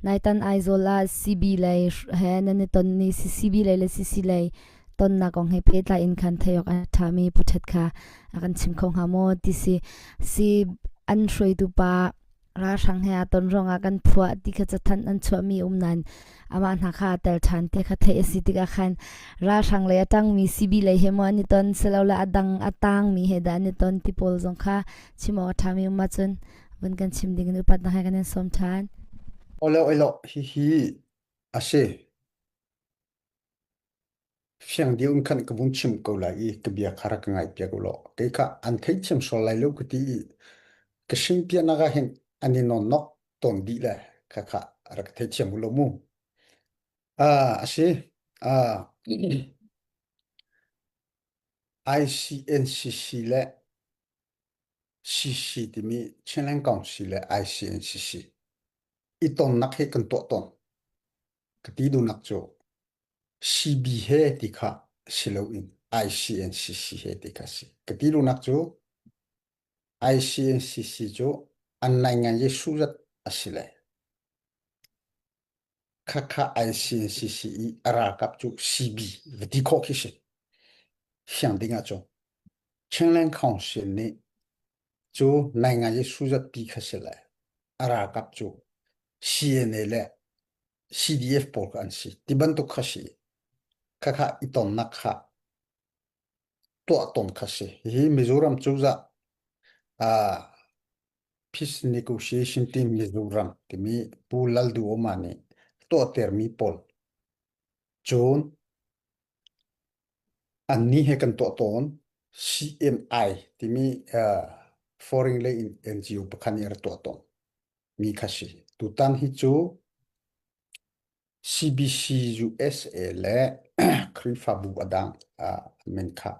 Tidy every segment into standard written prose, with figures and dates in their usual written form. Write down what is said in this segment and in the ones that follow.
Naitan Aizawl ah CB lei he nan i ton ni CCB lei le CC lei tonnak kong he pehtlai in khan theih awk a ṭhami Pu Ṭhet kha a kan chim kho hnga maw ti si. Si an hruaitu pa ralhrang he aa ton ruangah kan phuah ti kha cathanh an chuahmi um nain amah hna kha aa tel ṭhan ti kha theih a si tikah khan ralhrang lei a ṭangmi CB lei he maw an i ton silole a dang a tangmi he dah an i ton ti pawl zong kha chim awk a ṭhami um ahcun vun kan chim ding in upatnak he kan in sawm ṭhan. Olo olo hihi a si. Fiang deuh in khan ka vung chim ko lai i ka bia kha rak ka ngaihpiak u law kei kha an theithiam sual lai lo ka ti i ka hringpiahnak ah hin an i nawnnok tawn dih le khakha rak theithiam u law mu. Ah, a si. Ah, ICNCC le CC timi Chinland Council le ICNCC i tonnak hi kan tuah tawn. Ka ti duhnak cu CB he ti kha si loin ICNCC he ti kha si. Ka ti duhnak cu ICNCC cu an naingan Jesuh zat a si le khakha ICNCC i a ralkap cu CB va ti khawh khi si. Siang ding ahcun Chinland Council nih cu naingan Jesuh zat pi kha si le a ralkap cu CNA le CDF pawl kha an si. Ti bantuk kha si. Khakha i tonnak kha tuah ton kha si. Hihi Mizoram cozah uh, Peace Negotiation Team Mizoram timi Pu Lalduhoma nih tuahtermi pawl cun anni he kan tuah tawn CMI timi uh, foreign lei in NGO pakhat nih a rak tuah tawn. mi kha si. Tutan hi cu CBC USA le Khrihfabu a dang uh, min kha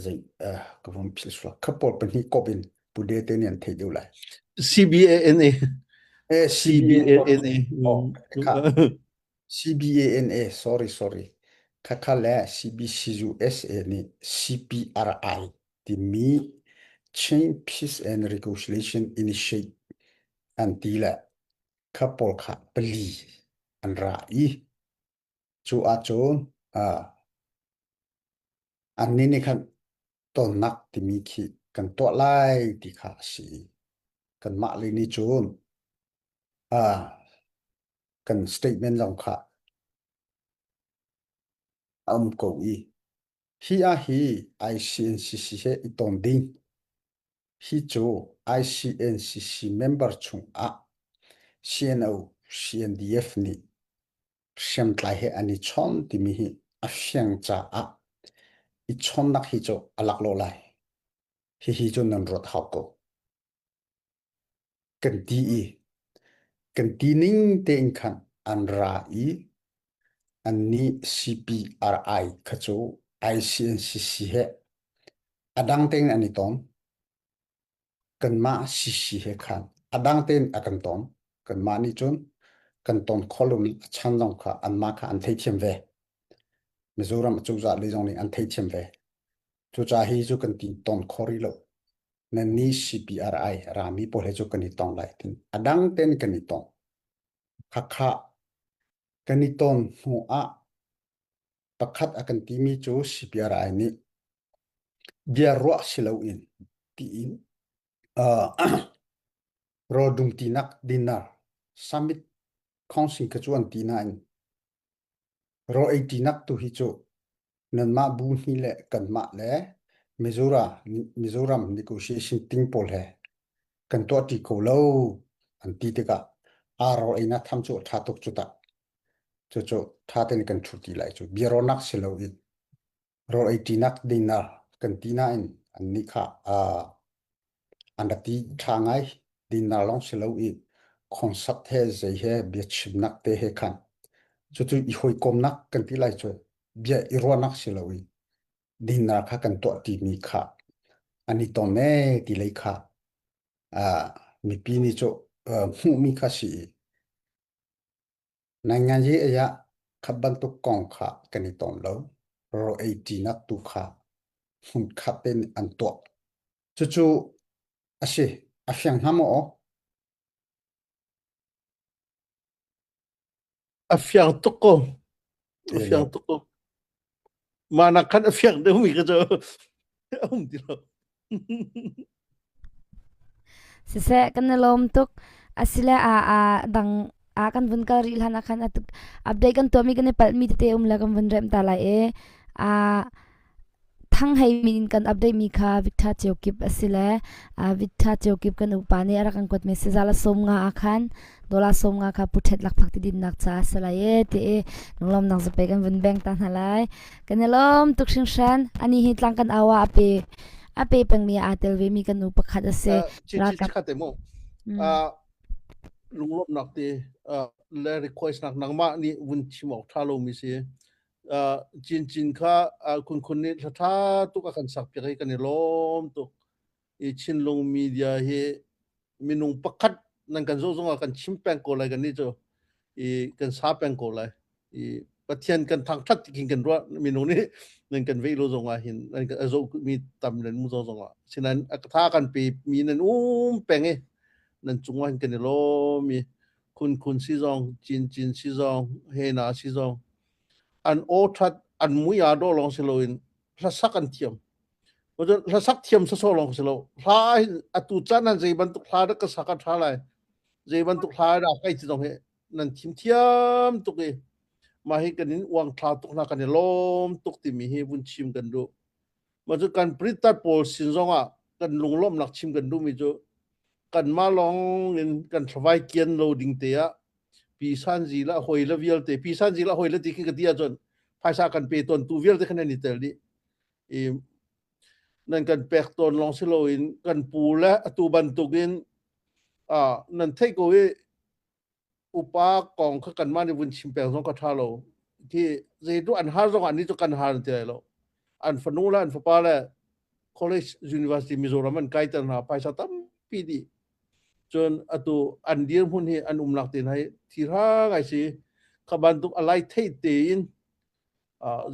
zei uh, ka vun philh sual. Kha pawl pahnih kop in Pu De te nih an theih deuh lai. CBANA. Eh, CBANA. Oh, kha CBANA, sorry, sorry. Khakha le CBC USA nih CPRI timi Chin Peace and Reconciliation Initiative an ti le kha pawl kha pali an ra i cu ahcun uh, annih nih khan tonnak timi khi kan tuah lai ti kha a si. Kanmah lei nih cun uh, kan statement zong kha a um ko i Hi ah hi ICNCC he i ton ding. Hi cu ICNCC member chungah CNO, CNDF nih hriamtlai he an i chawn timi hi a fiang caah i chawnnak hi cu a laklawh lai. Hihi cu nan ruat hau ko. Kan ti i kan ti ning tein khan an ra i annih CPRI kha cu ICNCC he a dang tein an i ton. Kanmah CC he khan a dang tein a kan ton. Kanmah nih cun kan ton khawh lomi a chan zong kha anmah kha an theithiam ve. Mizoram acozah lei zong nih an theithiam ve. Cucaah hi cu kan ti ton kho rih lo. Nannih CPRI rami pawl he cu kan i tong lai tin a dang tein kan i tong. Khakha kan i ton hnu ah pakhat a kan timi cu CPRI nih bia ruah si loin tiin uh, rawl dumtinak dinner summit council ka cu an ti nain Rawl eiṭinak tu hi cu nanmah bu hnih le kanmah le Mizoram negotiation ting pawl he kan tuahṭi ko lo an ti tikah aa rawl einak tham cu a ṭha tuk cu tah. Cucu ṭha tein kan ṭhu ti lai cu. Biarawnak si loin rawl eiṭinak dinner kan ti nain annih kha uh, an rak ti ṭha ngai. Dinner lawng si lo i concert he zei he biachimnak te he khan cucu i hawikomnak kan ti lai cu bia i ruahnak si lo i dinner kha kan tuah timi kha an i ton ee ti lei kha uh, mipi nih cu uh, hmuhmi kha si i Nainganyi ah kha bantuk kong kha kan i ton lo. Rawl ei ṭinak tu kha hmunkhat in an tuah. Cucu a si. A fiang hnga maw? A fiang tuk ko. A fiang tuk ko. Mah nak khan a fiang deuhmi ka cu a um ti lo. Siseh kan i lawm tuk. Asile a a dang a kan vun kal rih hlan ah khan update kan tuahmi kan i palhmi tete um le kan vun remh ta lai i a Thang Hei min in kan update mi kha Victor Ciokip a si le Victor Ciokip kan upa nih a rak kan kuat mi sizala 50 ah khan dollar 50 kha puthet lakphak ti dinnak ca a si lai e ti i lunglawmnak zape kan vun beng ta hna lai. Kan i lawm tuk hringhran. Ani hi tlang kan au ah a pe a pe pengmi aa tel ve mi kan nu pakhat a si. Ralkap Chikkhat mu. Lunglawmhnak te le request nak nangmah nih vun chim awk tha lo mi si. Cincin kha Khunkhun nih hla ṭha tuk a kan sakpiak i kan i lawm tuk. I Chinlung media hi minung pakhat nan kan zoh zongah kan chim peng ko lai kan nih cu i kan sa peng ko lai. I Pathian kan thangṭhat ti khin kan ruah minung nih nan kan veih lo zongah hin nan kan a zoh mi tam nan mu zong zongah sinain a tha kan pe mi nan um peng i nan cungah hin kan i lawm i Khunkhun si zong Cincin si zong Hena si zong an aw ṭhat an mui aa dawh lawng si loin hlasak an thiam. Hlasak thiam sawsawh lawng si lo. Hla hin atu caan han zei bantuk hla dah ka sak a ṭha lai. Zei bantuk hla dah kai ti zong hi nan thim thiam tuk i mah hi kan in uang thla tuk hna kan i lawm tuk timi hi vun chim kan duh. Mah cu kan pritat pawl sin zongah kan lunglawmhnak chim kan duhmi cu kanmah lawng in kan thlavai kian lo ding te ah Pi Sanzi la hoi la vialte Pi Sanzi la hoi la ti khi ka ti ahcun phaisa kan pe tawn tu vialte khan an i tel dih. I nan kan pek tawn lawng si loin kan pu le atu bantukin ah nan theih ko i upa kong kha kanmah nih vun chim peng zong ka ṭha lo. Khi zeitu an har zong ah ni cu kan har ti lai lo. An fanu le an fapa le college university Mizoram an kaiter hna phaisa tampi dih. Cun atu an dirhmun hi an umnak te hna hi thirha ngai si. Kha bantuk a lai thei tein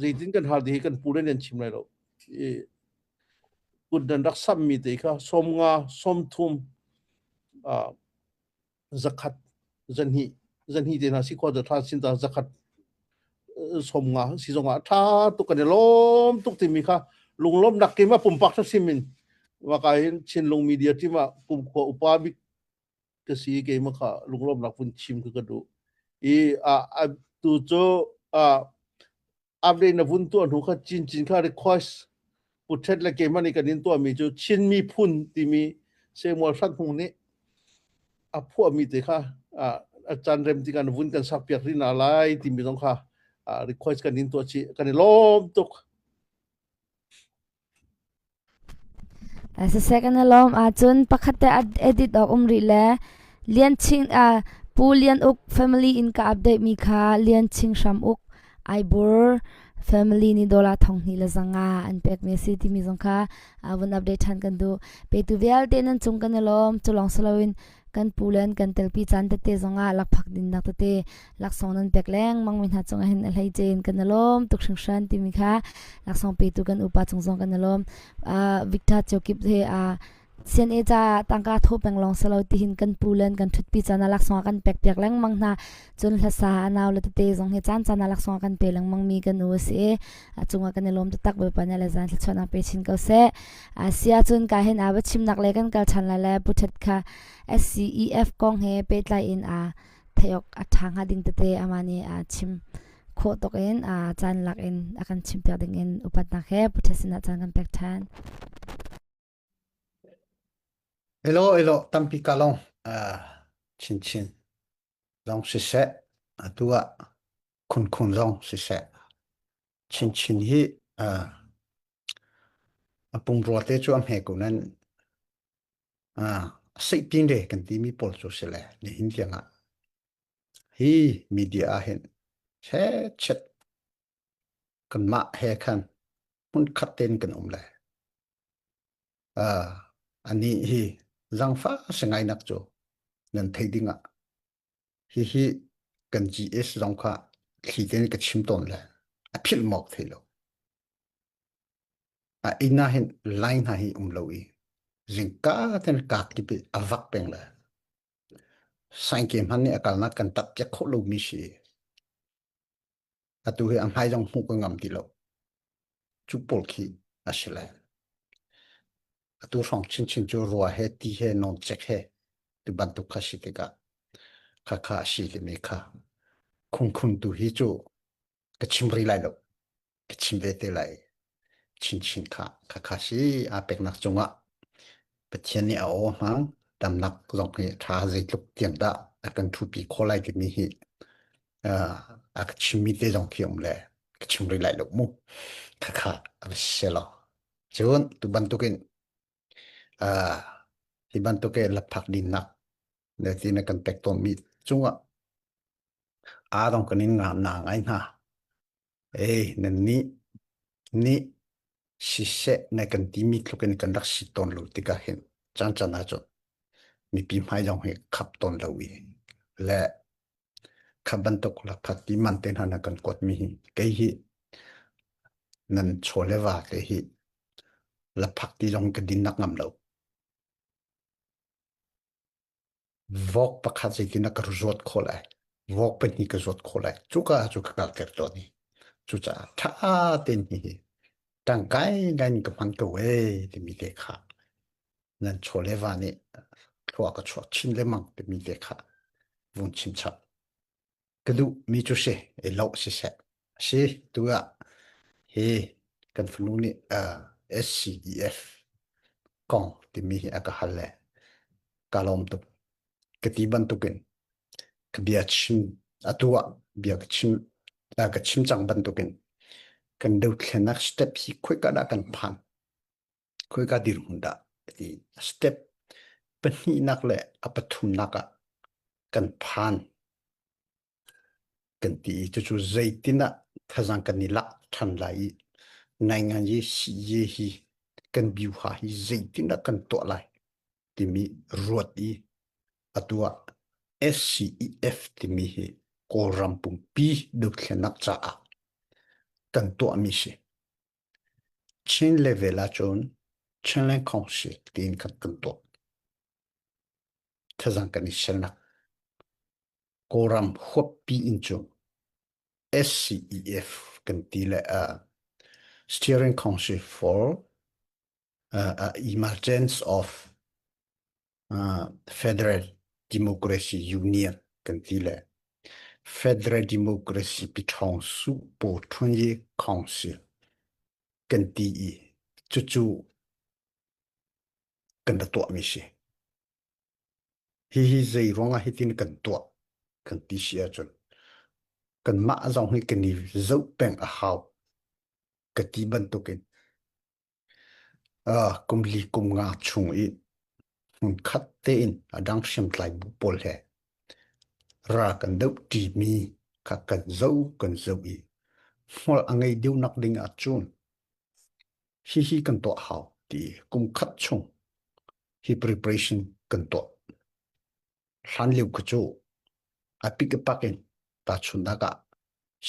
zeitin kan har ti hi kan pu le nan chim lai lo. Kut nan rak sammi te kha 50 30 zakhat zanhnih zanhnih te hna si khua tha sin ta zakhat 50 si zong ah tha tuk kan i lawm tuk timi kha lunglawmnak keimah pumpak tha sim in maka hin Chinlung media team ah kumkhua upa bik ka si keimah kha lunglawmnak vun chim ka ka duh i a tu cu a update na vun tuah hnu kha cincin kha request puthet le keimah nih kan in tuahmi cu Chin miphun timi Samuel Hrat Hmung nih a phuahmi te kha a caan rem tikah na vun kan sak piak rih na lai timi zong kha request kan in tuah chih kan i lawm tuk. Siseh kan i lawm ahcun pakhat te edit awk um rih le Lian Ching Pu Lian Uk family in ka update mi kha Lian Ching Hram Uk Aibur family nih dollar 2500 an pek mi a si timi zong kha vun update ṭhan kan duh. Petu vialte nan cung kan i lawm. Cu lawng si loin kan pu le an kan telpi caan tete zongah lakphak dinnak tete laksawng nan pek lengmang mi hna cungah hin a hleice in kan i lawm tuk hringhran timi kha laksawng petu kan upa cung zong kan i lawm. Victor Chokip he CNA ca tangka tho peng lawng silo tihin kan pu len kan thutpi caan ah laksawng kan pek piak lengmang hna cun hlasa anau le tete zong hi caan caan ah laksawng kan pe lengmang mi kan u si i a cungah kan i lawm taktak Bawipa nih le zan thluachuahnak pe chin ko seh sia cun ka hin a va chimnak le kan kal ṭhan lai le pu ṭhet kha SCEF kong he pehtlai in a theih awk a ṭha hnga ding tete ama nih a chim khawh tuk in a caan lak in a kan chim piak ding in upatnak he pu ṭhet sinah caan kan pek ṭhan. Hello, hello, tampi ka long. Uh, chin chin zong siseh, atu ah khun khun zong siseh. Chin chin hi uh, a pumrua te cu a hme ko nan uh, seihpin re kan timi pawl cu si le nihin tiang ah hi media ah hin chet chet kanmah he khan hmun khat tein kan um le. Uh, anih hi zangfa singai nak cu nan thei ding ah hihi kan GS zong kha thli tein ka chim tawn le a philh mawk thei lo. A inn ah hin line hna hi um lo i zingka ten kak kip i a vak peng le saingke hman nih a kalnak kan tap piak khawh lomi si. Atu hi a hmai zong hmuh ka ngam ti lo. Cu pawl khi a si lai. Atu hrawng chinchin cu rua he ti he nawncek he ti bantuk kha si tikah khakha a si timi kha khungkhun tu hi cu ka chim rih lai lo. Ka chim ve te lai. Chinchin kha khakha si aa peknak cungah Pathian nih a aw hmang damnak zong hi ṭha zeitluk tiang dah a kan ṭhupi khawh lai timi hi a ka chimmi te zong khi um le ka chim rih lai lo mu. Khakha a va si lo. Cun tu bantukin hi bantukin lapthak dinnak le ti na kan pek tawnmi cungah aa dong kan in ngam na ngai hna. Ei, nannih nih siseh na kan timi tluk in kan rak si tawn lo tikah hin caan caan ahcun mipi hmai zong hi khap tawn lo i le kha bantuk lakphat ti man te hna na kan kuatmi hi kei hi nan chaw le va te hi laphak ti zong ka din nak ngam lo. Vok pakhat zeitin a ka zuat khawh lai? Vok pahnih ka zuat khawh lai. Cuka ah cu ka kalter tawn i cucaah ṭha tein hihi ṭangkai ngai in ka hman ko ee timi te kha nan chaw le va nih thlua ka chuak chin lengmang timi te kha vun chim chap. Ka duh mi cu si i loh siseh. Si tu ah hi kan fanu nih uh, SCEF kong timi hi a ka hal le ka lawm tuk. Ka ti bantukin ka bia chim atu ah bia ka chim uh, ka chim cang bantukin kan dothlennak step hi khoika dah kan phan khoika dirhmun dah ti step pahnihnak le a pathumnak ah kan phan kan ti i cucu zeitin ah thazang kan i lak ṭhan lai i ngaingai i si hi kan biuha hi zeitin ah kan tuah lai timi ruat i atu ah SCEF timi hi Kawlram pumpi dothlennak caah kan tuahmi si. Chin level ahcun Chinland Council tiin kan kan tuah. Thazang kan i selnak. Kawlram huappi in cu SCEF kan ti le uh, Steering Council for uh, uh, Emergence of uh, Federal Democracy Union kan ti le Federal Democracy Piṭhawng Su Paw Ṭhun Ye Council kan ti i cucu kan ra tuahmi si. Hihi zei ruangah hitin kan tuah kan ti si ahcun kanmah zong hi kan i zoh peng a hau ka ti bantukin uh, kum li kum nga chung i hmunkhat tein a dang hriamtlai bu pawl he ra kan doh ṭimi kha kan zoh kan zoh i hmual a ngei deuh nak ding ahcun hihi kan tuah hau ti kum khat chung hi preparation kan tuah. Hlan lio kha cu a pik a pak in tahchunhnak ah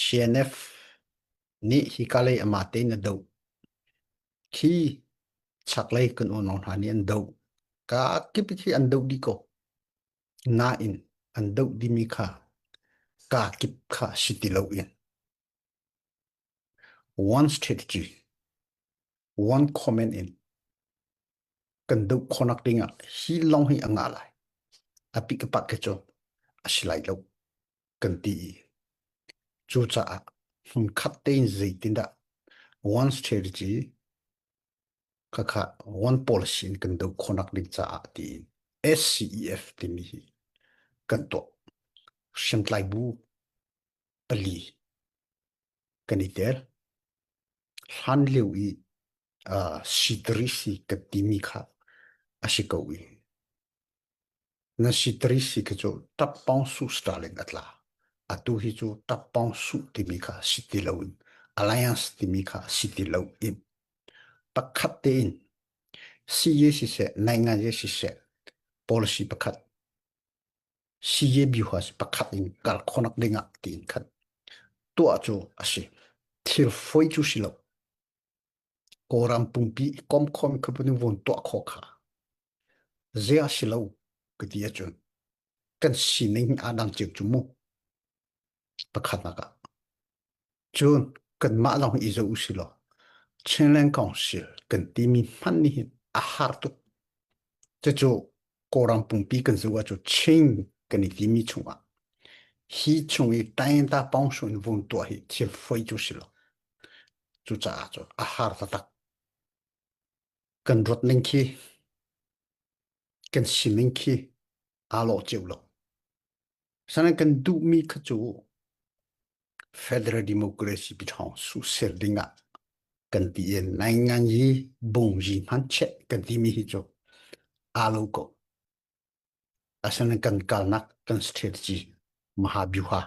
CNF nih hika lei amah tein a doh. Khi chaklei kan unau hna nih an doh. Ka kip khi an doh dih ko. Nain an doh dimi kha ka kip kha si ti lo in one strategy, one comment in kan doh khawhnak ding ah hi lawng hi a ngah lai. A pik a pak khi cu a si lai lo kan ti i cucaah hmunkhat tein zeitindah one strategy khakha one policy in kan doh khawhnak ding caah tiin SCEF timi hi kan tuah. Hriamtlai bu pali kan i tel. Hlan lio i uh, sitrisi ka timi kha a si ko i na sitrisi khi cu tappong su style in a tla atu hi cu tappong su timi kha si ti lo in alliance timi kha si ti lo in pakhat tein CA siseh naingan siseh policy pakhat CA biuha pakhat in kal khonak dingah tiin khat tuah cu a si thil foi cu si lo Kawlram pumpi i komkhawm kha vun vun tuah khawh kha zia si lo ka ti ahcun kan sining aa dang cio cu mu pakhatnak ah. Cun kanmah lawng i zoh usih law Chinland Council kan timi hmanh nih hin a har tuk. Cucu Kawlram pumpi kan zoh ahcun Chin kan i timi chungah hi chung i Tayinta Pawngsu in vung tuah hi thil foi cu si lo. Cucaah cun a har taktak. Kan ruat ning khi, kan sining khi aa lawh cio lo. Sanain kan duhmi kha cu Federal Democracy piṭhawng suhser ding ah kan ti i nainganyi bungzi hmancheh kan timi hi cu aa lo ko. Asinain kan kalnak kan strategy mahabyuha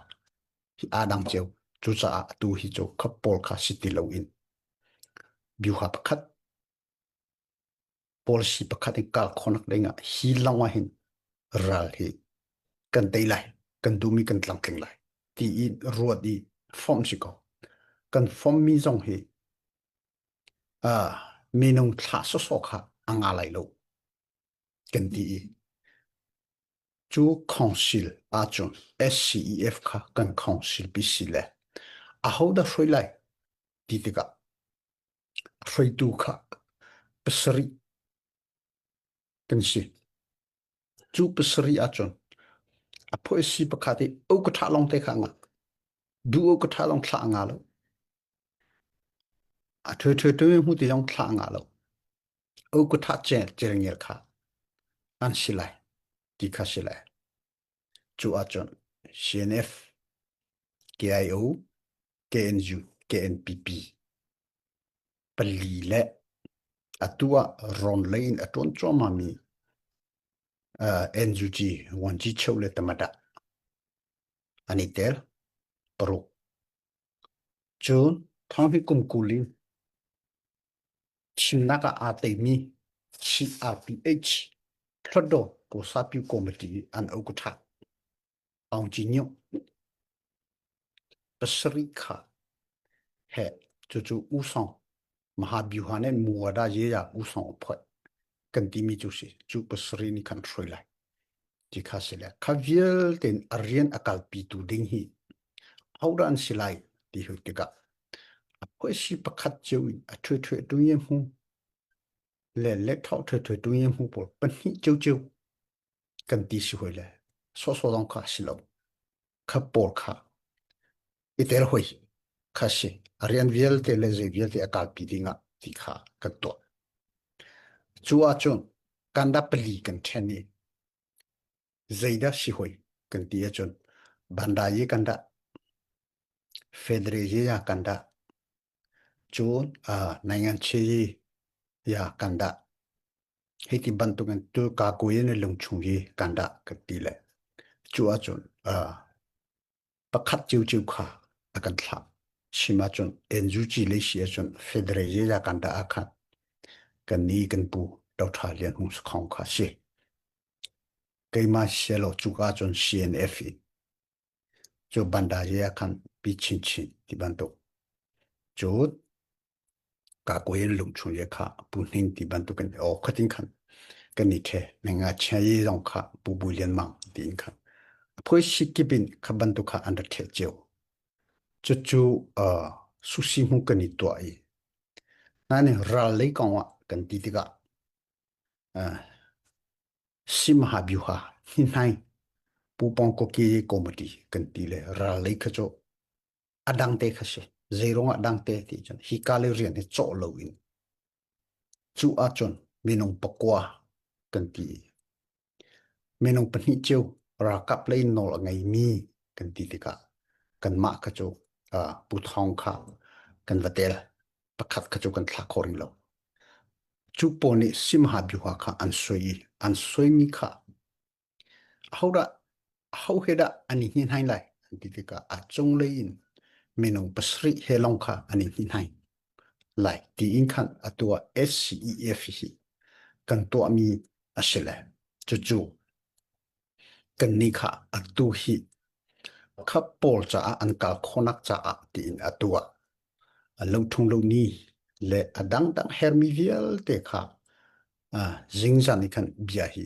hi aa dang cio. Cucaah atu hi cu khap pawl kha si ti loin byuha pakhat policy pakhat in kal khawhnak ding ah hi lawng ah hin ral hi kan tei lai, kan duhmi kan tlamtling lai ti i ruat i form si ko. Kan formmi zong hi uh, minung thlah sawsawh kha a nga lai lo kan ti i cu council ahcun SCEF kha kan council pi si le ahodah hruai lai ti tikah hruaitu kha pasarih kan si. Cu pasarih ahcun a phuaisi pakhat i o ka ṭha lawng te kha a ngah. Du o ka ṭha lawng thla a nga lo. A ṭhe ṭhe ṭe hmu ti zong thla a nga lo. O ka ṭha cel cel ngel kha an si lai ti kha si lai. Cu ahcun CNF, KIO, KNU, KNPP pali le atu ah rawn lei in a ṭuan cuahmahmi NUG Vuanci Cheu le Tamada an i tel paruk. Cun thong hi kum 20 in thimnak ah aa teimi CRPH Hluttaw Kawsapyu Committee an ukaṭha Aung Kyi Nyunt pasarih kha he cucu Usong Mahabyuha nih Muwada Yeya Usong a phoih kan timi cu si cu pasarih nih khan hruai lai ti kha si le kha vialte in a rian a kalpitu ding hi hodah an si lai ti hu tikah a phuaisi pakhat cio in a ṭhui ṭhui tu ye hmu le le thau ṭhui ṭhui tu ye hmu pawl pahnih cio cio kan ti si hoi le sawhsawh zong kha a si lo kha pawl kha i tel hoi kha si a rian vialte le zei vialte a kalpi ding ah ti kha kan tuah cu ahcun kanda pali kan ṭhen i zeidah si hoi kan ti ahcun bandayi kan dah federe ya kan dah cun naingan chi ya kan dah Hiti bantukin tu kakuai in lungchung hi kan dah ka ti le cu ahcun pakhat ciocio kha a kan thlah. Chim ahcun NUG lei si ahcun Federal ya kan dah ah khan kan ni kan pu Doctor Lian Hung Sakhong kha si. Keimah selo cuka cun CNF in cu bandari ah khan pi chinchin ti bantuk cu Kakuai in lungchung ye kha Pu Hning ti bantukin aw khatin khan kan i ṭhe. Nga chia ye zong kha Pu Bu Lian Mang tiin khan. A phoi si kip in kha bantuk kha an rak ṭheh cio. Cucu uh, susi hmu kan i tuah i nain ral lei kong ah kan ti tikah uh, Simha Byuha Hninhnai Pu Pong Koki Committee kan ti le ral lei kha cu a dangte kha si zeiruang ah dangte ti cun hi ka le rian hi cawh lo in cu ahcun minung pakua kan ti minung pahnih cio ralkap lei nawl a ngeimi kan ti tikah kanmah kha cu Pu Thawng kha kan va tel pakhat kha cu kan thlah khawh rih lo cu pawl nih Simha Byuha kha an soi i an soimi kha Ahodah aho he dah an i hninhai lai an ti tikah a cunglei in minung pasarih he lawng kha an i hninhai lai tiin khan atu ah SCEF hi kan tuahmi a si le cucu kannih kha atu hi kha pawl caah an kal khawhnak caah tiin atu ah a lothung lo ni le a dangdang hermi vialte kha zingzan i khan bia hi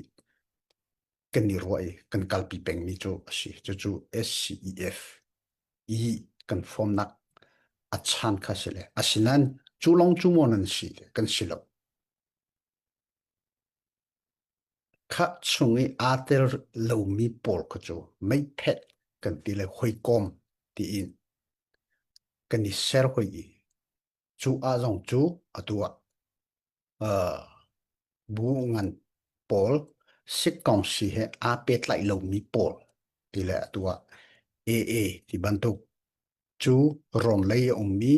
kan i ruah i kan kalpi pengmi cu a si. Cucu SCEF i kan formnak. A chan kha si le asinain cu lawng cu maw nan si le kan si lo. Kha chung i aa tel lomi pawl kha cu meiphet kan ti le hawikom tiin kan i ser hoi i cu ah zong cu atu ah uh, bu ngan pawl sikkongsi he aa pehtlaih lomi pawl ti le atu ah AA ti bantuk cu rawnlei a ummi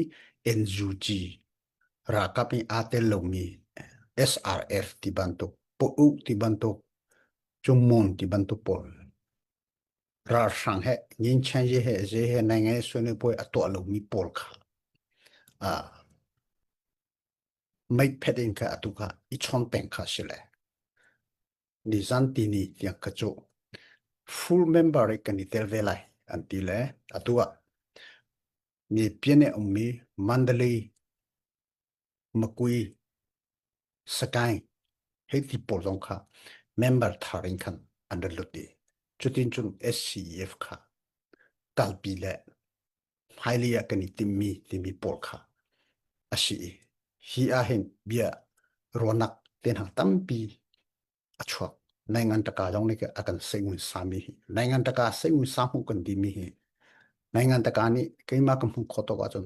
NUG ralkap i aa tel lomi SRF ti bantuk Pu ti bantuk Cungmun ti bantuk pawl ralhrang he Nginchanji he ze he nai ngai suni puai a tuah lomi pawl kha uh, meiphet in kha atu kha i chawn peng kha si le nizan tini tiang kha cu full member i kan i tel ve lai an ti le atu ah mi pian e ummi Mandalay Makui Sagaing hei ti pawl zong kha member thar in khan an ra lut i cutin cun SCEF kha kalpi le hmailei ah kan i timmi timi pawl kha a si i hi ah hin bia ruahnak te hna tampi a chuak. Naingan taka zong nih a kan seingun sami hi naingan taka seingun sa hmuh kan timi hi naingan taka nih keimah ka hmuh khawh tawk ahcun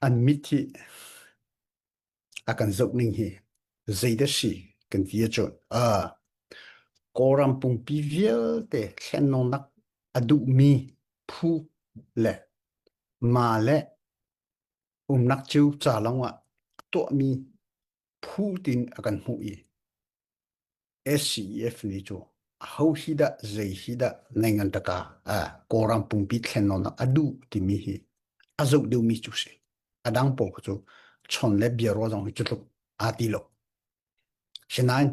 an mit hi a kan zoh ning hi zeidah si kan ti ahcun a Kawlram pumpi vialte thlennawnnak a duhmi phu le ma le umnak cu ca lawngah a tuahmi phu tin a kan hmuh i SCEF nih cu aho hi dah zei hi dah nei ngan taka Kawlram pumpi thlennawnnak a duh timi hi a zoh deuhmi cu si. A dang pawl cu chon le bia ruah zong hi cu tluk aa ti lo. Sinain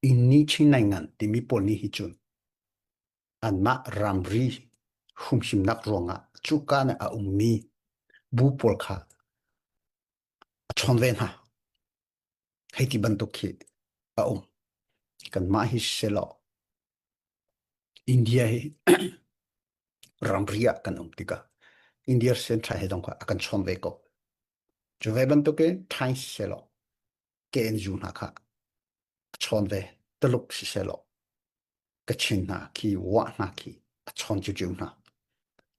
inni chin nai ngan timi pawl nih hi cun anmah ramri humhimnak ruangah cuka nih a ummi bu pawl kha a chawn ve hna. Hei ti bantuk khi a um. Kanmah hi selaw India hi ramri ah kan um tikah India Central he zong kha a kan chawn ve ko. Cu ve bantukin Thai selaw KNU hna kha a chawn ve. Tuluk si selaw Kachin hna khi Wah hna khi a chawn ciuciu hna.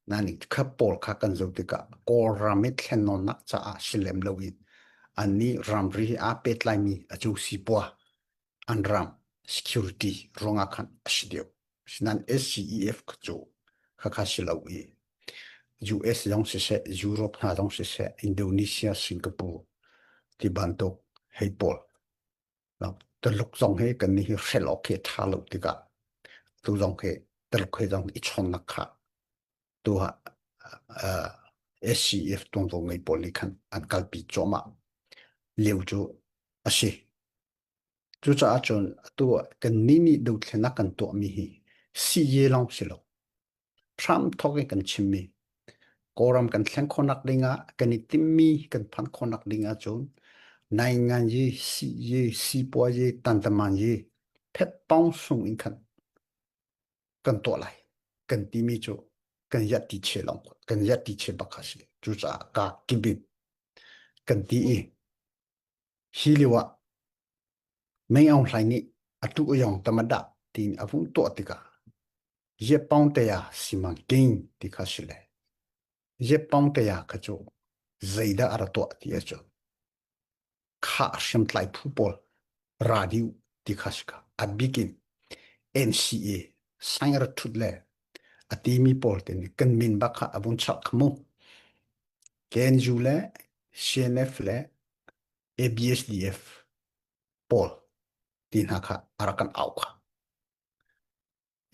Nani kha pawl kha kan zoh tikah Kawlram i thlennawnnak caah si lem loin annih ramri he aa pehtlaimi a cu sipua an ram security ruangah khan a si deuh. Sinain SCEF kha cu khakha si lo i US zong siseh, Europe hna zong siseh, Indonesia, Singapore ti bantuk hei pawl Tuluk zong hi kan nih hi hrelh awk khi a ṭha lo tikah tu zong khi Tuluk he zong i chawnnak kha tu ah uh, SCF tuanvo ngei pawl nih khan an kalpi cuahmah lio cu a si. Cucaah cun atu ah kan nih nih dothlennak kan tuahmi hi siye lawng si lo. Trump thawk in kan chimmi Kawlram kan thlen khawhnak dingah kan i timmi kan phanh khawhnak ding ahcun nainganyi, siyi, sipuayi, tantamanyi phetpawng sung in khan kan tuah lai kan timi cu kan yat ti che long kan yat ti che bak kha si cucaah ka kibin kan ti i hi lio ah Mei Aung Hlaing nih atu ayong tamada tiin a vung tuah tikah Yepawngtaya simanking ti kha si le Yepawngtaya kha cu zeidah a ra tuah ti ahcun khah hriamtlai phu pawl ra dih ti kha si kha a bik in NCA sang ra thut le a timi pawl te nih kan min bak kha a vun chak kha mu KNU le CNF le ABSDF pawl ti hna kha a rak kan au kha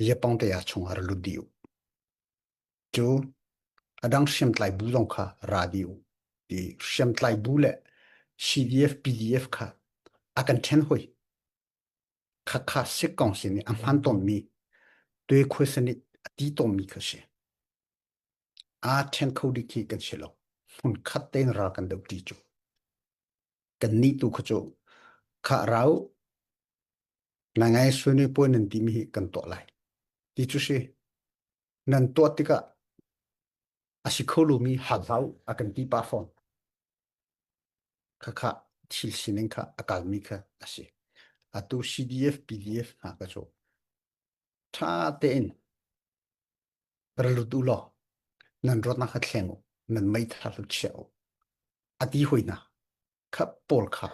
Yapong te ah chung ah ra lut dih u. Cu a dang hriamtlai bu zong kha ra dih u. Ti hriamtlai bu le CDF PDF kha a kan ṭhen hoi. Khakha sikkong sin i a hman tawnmi tuikhuai sanit a ti tawnmi kha si. Aa ṭhen kho dih khi kan si lo. Hmun khat tein ral kan doh ṭi cu. Kan nih tu kha cu khah rau Ngai suni puai nan timi hi kan tuah lai. Ti cu si. Nan tuah tikah A si kho lomi hal hlah u a kan ti pah fawn. Khakha thil sining kha a kalmi kha a si. Atu CDF, PDF hna ka cu ṭha tein ra lut u law nan ruatnak kha thleng u, nan meithal cu chia u. A ti hoi hna. Kha pawl kha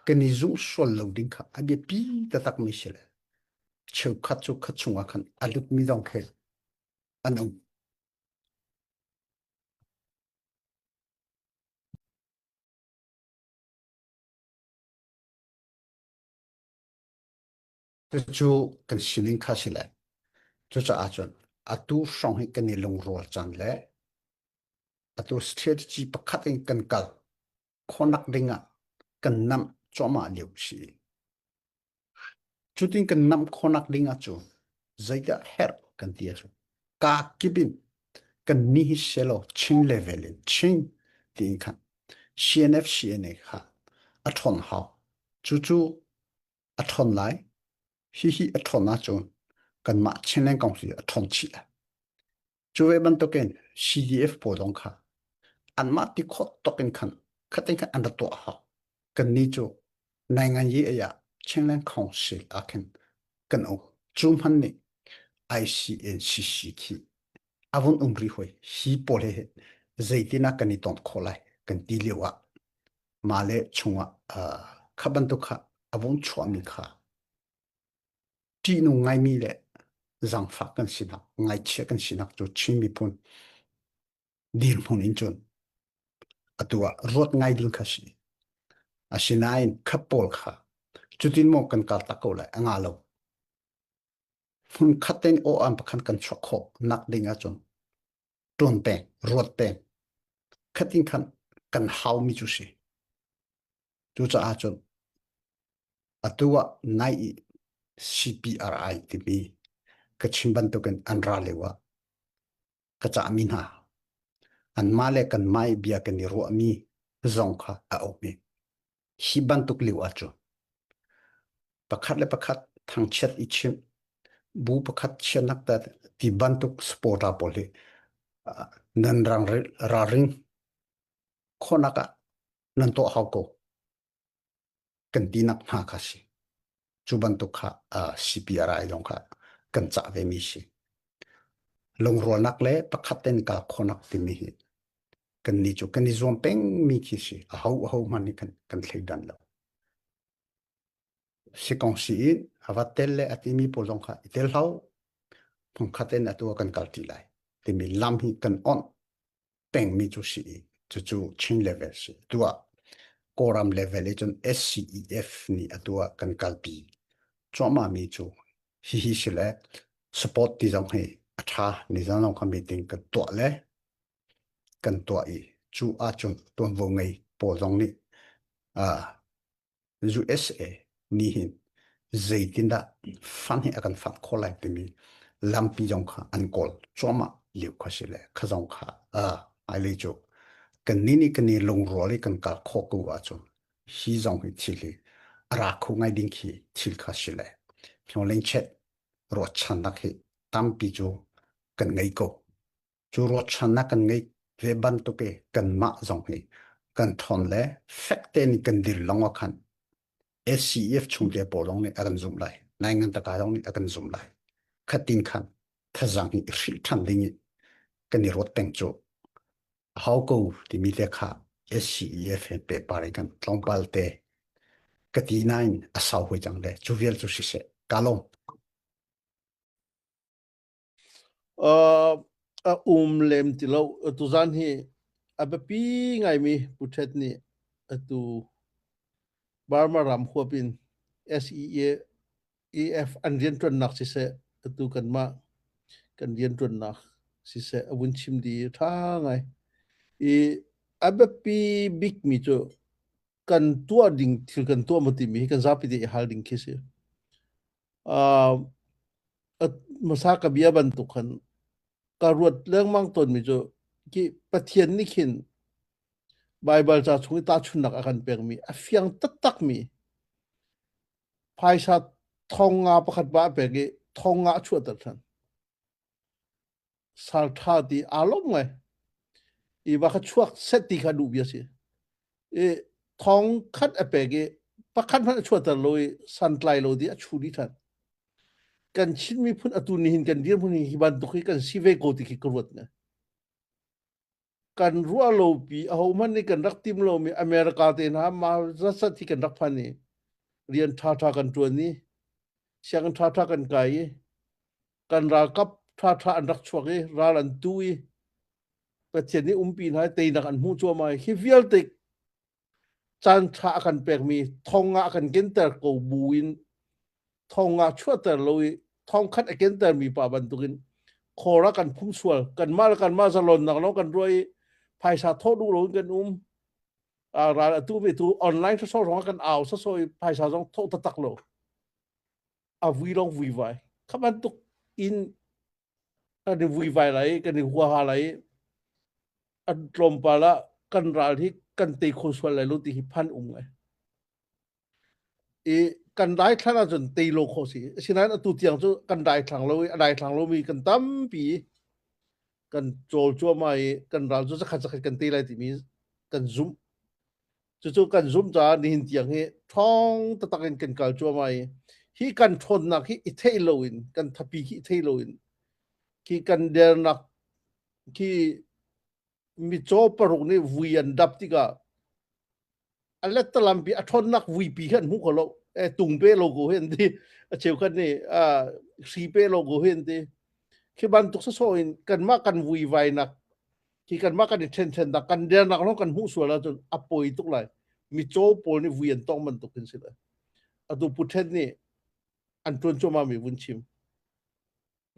kan i zumh sual lo ding kha a biapi taktakmi si le cheukhat cu kha chungah khan a lutmi zong khi an um. Cucu kan sining kha si le cucaah cun atu hrawng hi kan i lungrual cang le atu strategy pakhat in kan kal khawnak ding ah kan namh cuahmah lio si. Cutin kan namh khawnak ding ah cu zeidah herh kan ti ahcun kaa kip in kan ni hi selaw Chin level in Chin tiin khan CNF CNA kha a ṭhawn hau. Cucu a ṭhawn lai. Hihi a ṭhawn ahcun kanmah Chinland Council a ṭhawn chih lai. Cu ve bantukin CDF pawl zong kha anmah ti khawh tawk in khan khatin khan an ra tuah hau. Kannih cu nainganyi ei ah Chinland Council ah khin kan um. Cu hmanh nih ICNCC khi a vun um rih hoi. Hi pawl he zeitin ah kan i ton khawh lai kan ti lio ah mah le chungah uh, kha bantuk kha a vung chuahmi kha ṭihnung ngaimi le zaangfak kan sinak, ngaihchia kan sinak cu Chin miphun dirhmun in cun atu ah ruat ngai ding kha si. Asinain kha pawl kha cutin maw kan kal tak ko lai a nga lo. Hmun khat tein aw an pakhan kan chuak khawh nak ding ahcun ṭuan peng, ruat peng, khatin khan kan haumi cu si. Cucaah cun atu ah nai i CPRI timi ka chim bantukin an ra lio ah ka cahmi hna anmah le kanmah i bia kan i ruahmi zong kha a um i hi bantuk lio ahcun pakhat le pakhat thangchiat i chimh bu pakhat chiatnak ti bantuk supporter pawl hi nan ralring khawhnak ah nan tuah hau ko kan tinak hna kha si. Cu bantuk kha uh, CPRI zong kha kan cah ve mi si. Lungrualnak le pakhat ten kal khawhnak timi hi kan ni cu kan i zuam peng mi khi si. A ho a ho hmanh nih kan kan thleidan lo. Sikong si in a va tel le a timi pawl zong kha i tel hau. Phungkhat in atu ah kan kal ti lai timi lam hi kan onh pengmi cu si i cucu Chin level si. Tuah Kawlram level i cun SCEF nih atu ah kan kalpi cuahmah mi cu hihi si le support ti zong hi a ṭha nizan zong kha meeting kan tuah le kan tuah i cu ahcun tuanvo ngei pawl zong nih uh, USA nih hin zeitindah fund hi a kan fund khawh lai timi lampi zong kha an kawl cuahmah lio kha si le kha zong kha hmailei cu kan nih nih kan i lungrual i kan kal khawh ko ahcun hi zong hi thil hi a ra kho ngai ding khi thil kha si le Lengchet ruahchannak hi tampi cu kan ngei ko. Cu ruahchannak kan ngeih ve bantuk i kanmah zong hi kan ṭhawn le fek tein kan dir lawng ah khan SCEF chungtel pawl zong nih a kan zumh lai. Naingan taka zong nih a kan zumh lai. Khatin khan thazang hi i hrilh ṭhan ding i kan i ruat peng cu a hau ko timi te kha SCEF he pehpar in kan tlawmpal te ka ti nain a sau hoi cang le cu vial cu siseh ka lawm. Uh, a um lem ti lo. Tuzan hi a biapi ngaimi Pu Htet nih atu Burma ram huap in SEA EF an rianṭuannak siseh, atu kanmah kan rianṭuannak siseh a vun chim dih i ṭha ngai. I a biapi bikmi cu kan tuah ding thil kan tuah maw timi hi kan zapi te i hal ding khi si. Uh, hmasa ka bia bantuk khan ka ruat lengmang tawnmi cu ki Pathian nih khin Baibal ca chung i tahchunhnak a kan pekmi a fiang taktakmi phaisa thong nga pakhat ba a pek i thong nga a chuahter ṭhan. Sal ṭha ti aa lawm ngai. I va kha chuak set ti kha duh bia si. I thong khat a pek i pakhat hmanh a chuahter lo i santlai lo di a chu dih ṭhan. Kan Chin miphun atu nihin kan dirhmun hi hi bantuk hi kan si ve ko ti khi ka ruat ngai. Kan ruah lopi ahohmanh nih kan rak tim lomi America te hna ma zatzat hi kan rak phan i rian ṭhaṭha kan ṭuan i sianginn ṭhaṭha kan kai i kan ralkap ṭhaṭha an rak chuak i ral an tu i Pathian nih umpi hna i teinak an hmuh cuahmah i hi vialte caan ṭha a kan pekmi thong ah a kan kenter ko buin thong ah chuahter lo i thong khat a kentermi pa bantukin khor ah kan phum sual kanmah le kanmah zalonnak lawng kan ruah i phaisa thawh duh loin kan um ral atu ve tu online sawsawh zong ah kan au sawsawh i phaisa zong thawh taktak lo a vui lawng vuivai kha bantuk in kan i vuivai lai i kan i huaha lai i an tlawmpal ah kan ral hi kan tei kho sual lai lo ti hi phan um ngai. I kan daithlan ahcun tei lo khawh si. Asinain atu tiang cu kan daithlang lo i a daithlang lomi kan tampi kan cawl cuahmah i kan ral cu zakhat zakhat kan tei lai timi kan zumh. Cucu kan zumh caah nihin tiang hi ṭhawng taktak in kan kal cuahmah i hi kan ṭhawnnak hi i theih loin kan thapi hi i theih loin khi kan dernak khi micaw paruk nih vui an dap tikah a lettalampi a ṭhawnnak vuipi khi an hmu kho lo e tung pe lo ko hi an ti a cheukhat nih hri pe lo ko hi an ti khi bantuk sawsawh in kanmah kan vuivainak khi kanmah kan i ṭhenṭhennak kan dernak lawng kan hmuh sual ahcun a poi tuk lai micaw pawl nih vui an tong bantuk hin si lai atu Pu Ṭhen nih an ṭuan cuahmah mi vun chim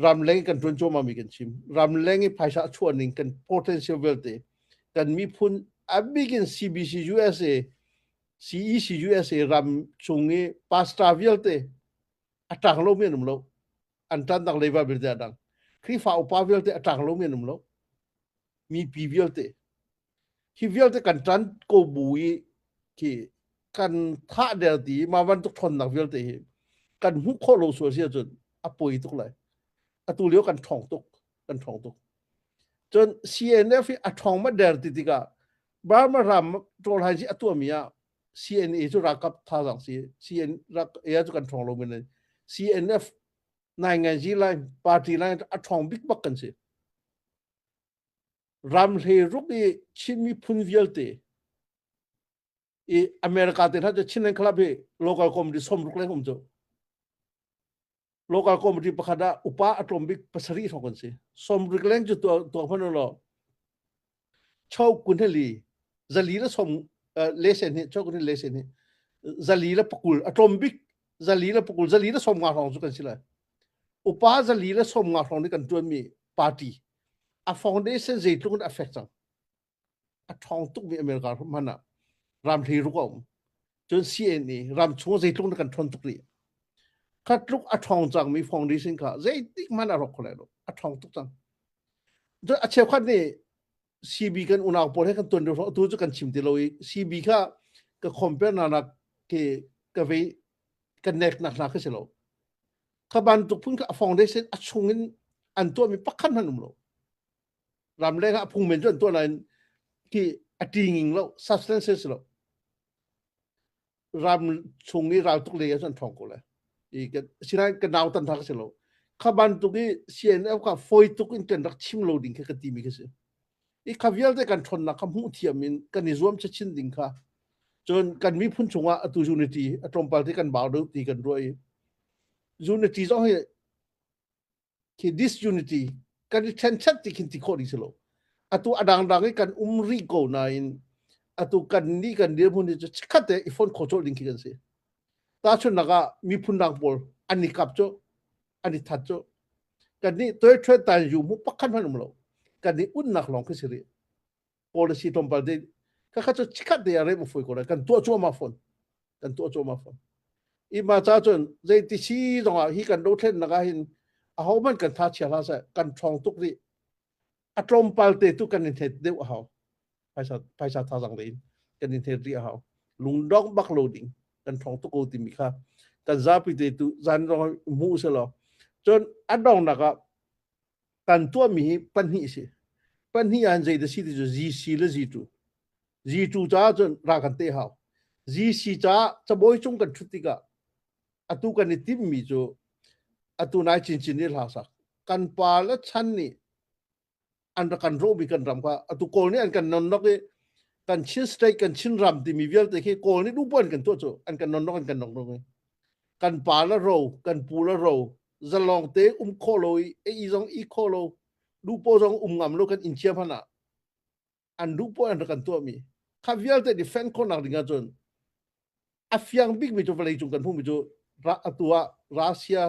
ramleng kan ṭuan cuahmah mi kan chim ramleng i phaisa a chuah ning kan potential vialte kan miphun a bik in CBC USA CEC USA ram chung i pastor vialte a ṭang lomi an um lo an ṭannak leiva vialte a dang Khrihfa upa vialte a ṭang lomi an um lo mipi vialte hi vialte kan ṭan ko bu i khi kan thah der ti mah bantuk ṭhawnnak vialte hi kan hmuh khawh lo sual si ahcun a poi tuk lai atu lio kan ṭhawng tuk kan ṭhawng tuk cun CNF hi a ṭhawng ma der ti tikah Burma ram ṭawlhai si a tuahmi ah CNA cu ralkap thazaang si CN rak cu kan ṭhawng lo men CNF nainganzi line party line a ṭhawng bik bak kan si ram hleiruk i Chin miphun vialte i America te hna cu Chinland Club hi local committee 60 leng um cu local committee pakhat ah upa a tlawm bik pasarih hrawng kan si 60 leng cu tuah tuah hmanh law chau kun heli zali le som le sen hi chau kun le sen hi zali le pakul a tlawm bik zali le pakul zali le som nga hrawng cu kan si lai upa zali le som nga hrawng nih kan tuan mi party a foundation zeitluk in a fek cang a ṭhawng tukmi America hmanh ah ram hlei ruk a um cun CNA ram chung zeitluk na kan ṭhawn tuk rih kha tluk a ṭhawng cangmi foundation kha zeitik hmanh a rawk kho lai lo a ṭhawng tuk cang cun a cheukhat nih CB kan unau pawl he kan tuan deuh tu cu kan chim ti lo i CB kha ka compare na nak ke ka vei ka nek nak hna kha si lo kha bantuk phun kha a foundation a chung in an tuahmi pakhat hmanh um lo ramleng ah phung men cu an tuah nain ki a ṭinging lo substances lo ram chung i raltuk lei ah cun ṭhawng ko le i sinain ka nau tan thak si lo kha bantuk i CNF kha fawi tuk in kan rak chim lo ding kha ka timi kha si i kha vialte kan ṭhawnnak kha hmuh thiam in kan i zuam chin ding kha cun kan miphun chungah atu unity a tlawmpal te kan bau deuh ti kan ruah i unity zong hi khi disunity kan i ṭhenṭhet ti khin ti khawh ding si lo atu a dangdang i kan um rih ko nain atu kan nih kan dirhmun hi cu chikkhat te i phone khawh colh ding khi kan si tahchunhnak ah miphun dang pawl an i kap cu an i that cu kan nih toi thwe tan yu mu pakhat hmanh um lo kan i unnak lawng khi si rih policy tlawmpal te ka kha cu chikkhat te ah rem a foi ko lai kan tuah cuahmah fawn kan tuah cuahmah fawn i ma ca cun zeiti si zongah hi kan dothlennak ah hin ahohmanh kan tha chia hlah seh kan ṭhawng tuk rih a tlawmpal te tu kan in thet deuh a hau phaisa phaisa thazang le in kan in thet rih a hau lungdong bak lo ding kan ṭhawng tuk ko timi kha kan zapi te tu zan rong hmu se law cun a dongnak ah kan tuahmi hi pahnih si. Pahnih ah zei da si ti cu GC le G2. G2 caah cun ra kan te hau. GC caah cabawi cung kan ṭhut tikah atu kan i timhmi cu atu nai chinchin nih hla sak. Kan pa le chan nih an rak kan rawhmi kan ram kha atu Kawl nih an kan nonnok i kan Chin state kan Chin ram timi vialte khi Kawl nih duhpoh an kan tuah cu an kan nonnok an kan nonnok i kan pa le ro kan pu le ro zalong te um khawh lo i ei zong i khawh lo duhpoh zong um ngam lo kan inn chia hmanh ah an duhpoh an rak kan tuahmi kha vialte defend khawhnak ding ahcun a fiang bikmi cu vawleicung kan hmuhmi cu atu ah Russia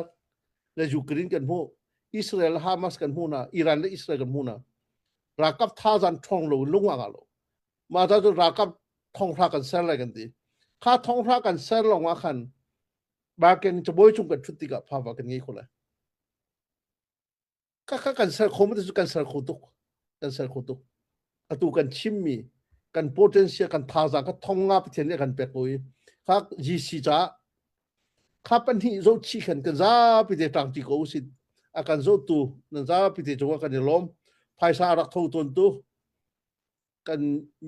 le Ukraine kan hmuh Israel le Hamas kan hmuh hna Iran le Israel kan hmuh hna ralkap thazan ṭhawng lo lung a ngah lo mah ta cu ralkap thonghra kan ser lai kan ti kha thonghra kan ser lawng ah khan barken cabuai cung kan ṭhut tikah phava kan ngei kho lai Khakha kan ser kho ma cu kan ser kho tuk. Kan ser kho tuk. Atu kan chimmi kan potential kan thazaang kha thong nga Pathian nih a kan pek ko i kha GC caah kha pahnih zoh chih khan kan zapi te ṭangṭi ko usih. A kan zohtu nan zapi te cungah kan i lawm. Phaisa a rak tho tawntu kan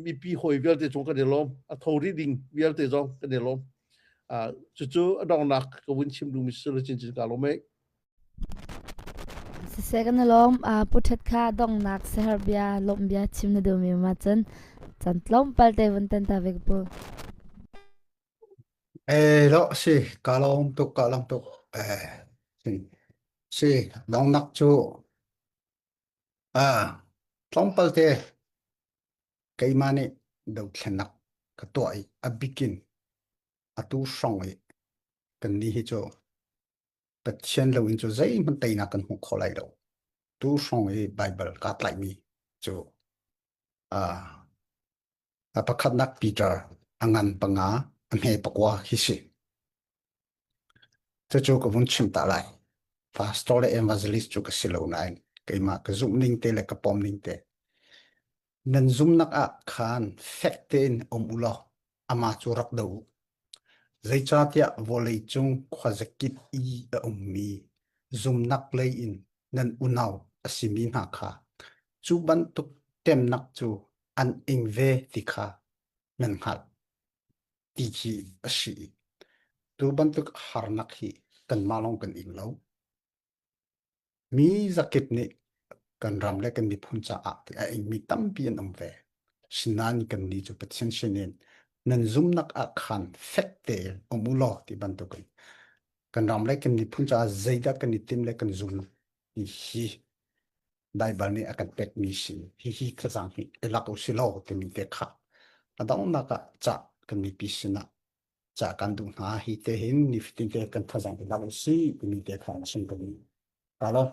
mipi hawi vialte cung kan i lawm. A tho rih ding vialte zong kan i lawm. Uh, cucu a donghnak ka vun chim duhmi si lo chinchin ka lawm eh. Siseh kan i lawm. Uh, Pu Ṭhet kha donghnak siaherh bia, lawmh bia chim na duhmi ma cun caan tlawmpal te vun tan ta ve ka pu. Eh, lo si, ka lawm tuk, ka lawm tuk. Eh, si, si, donghnak cu Ah, tlawmpal te keimah nih dothlennak ka tuah i a bikin atu hrawng i kannih hi cu Pathian lo in cu zeihmanh teinak kan hmu kho lai lo. Tu hrawng i Baibal kaa tlaihmi cu ah a pakhatnak Peter a ngan panga a hme pakua khi si. Cucu ka vun chim ta lai. Pastor le evangelist cu ka si lo nain keimah ka zumh ning te le ka pom ning te. Nan zumnak ah khan fek tein um u law amah cu rak do u. Zeicahtiah vawleicung khuazakip i a ummi zumnak lei in nan unau a simi hna kha cu bantuk temnak cu an ing ve ti kha nan hngalh. ti khi a si. Tu bantuk harnak hi kanmah lawng kan ing lo. Mi zakip nih kan ram le kan miphun caah ti a ingmi tampi an um ve. Sinain kannih cu Pathian sinin nan zumnak ah khan fek tein um u law ti bantukin kan ram le kan miphun caah zeidah kan i tim le kan zum ti hi Baibal nih a kan pekmi si hihi thlazang hi i lak u si law timi te kha a donghnak ah ca kan mipi sinah ca kan duh hna hi te hin nifatin te kan thazang i lak u si timi te kha a sung kan Alo.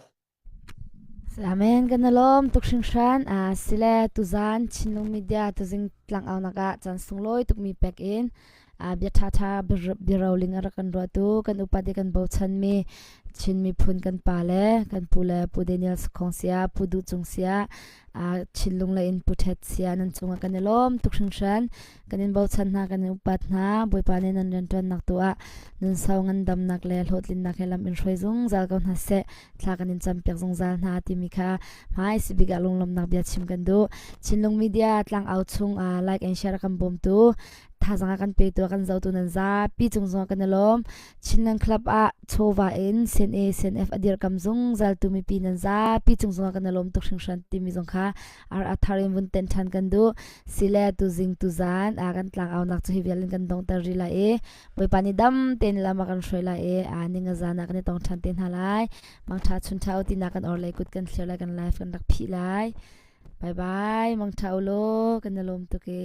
Amen kan lawm tuk hringhran a sile tuzan Chinlung Media tuzing tlang au nak ah chan sunglawi tukmi pek in bia ṭhaṭha biaroling a rak kan ruahtu kan upate kan bochanmi Chin miphun kan pa le kan pu le Pu Daniel Sakhong sia Pu Duh Cung sia Chinlung le in Pu Ṭhet sia nan cungah kan i lawm tuk hringhran kan in bochan hna kan in upat hna Bawipa nih nan rianṭuannak tu ah nun sau ngandamnak le hlawhtlinnak he lam in hruai zungzal ko hna seh thla kan in campiak zungzal hna timi kha hmai sibik ah lunglawmnak bia chim kan duh Chinlung Media tlangau chung like and share kan bawmtu thazang a kan petu a kan zotu nan zapi cung zong kan i lawm Chinland Club ah chawva in CNA CNF a dirkam zungzal tu mipi nan zapi cung zong kan i lawm tuk hringhran timi zong kha ar a thar in vun ten than kan duh sile tu zing tu zan a kan tlang au nak chu hi vial in kan dongter ri lai i Bawipa nih dam tein lam a kan hruai lai i a ning a zan ah kan i tong than te hna lai mangtha chun tha u tina kan or lei kut kan thlir lai kan life kan rak phih lai bye bye mangtha u law kan i lawm tuk e.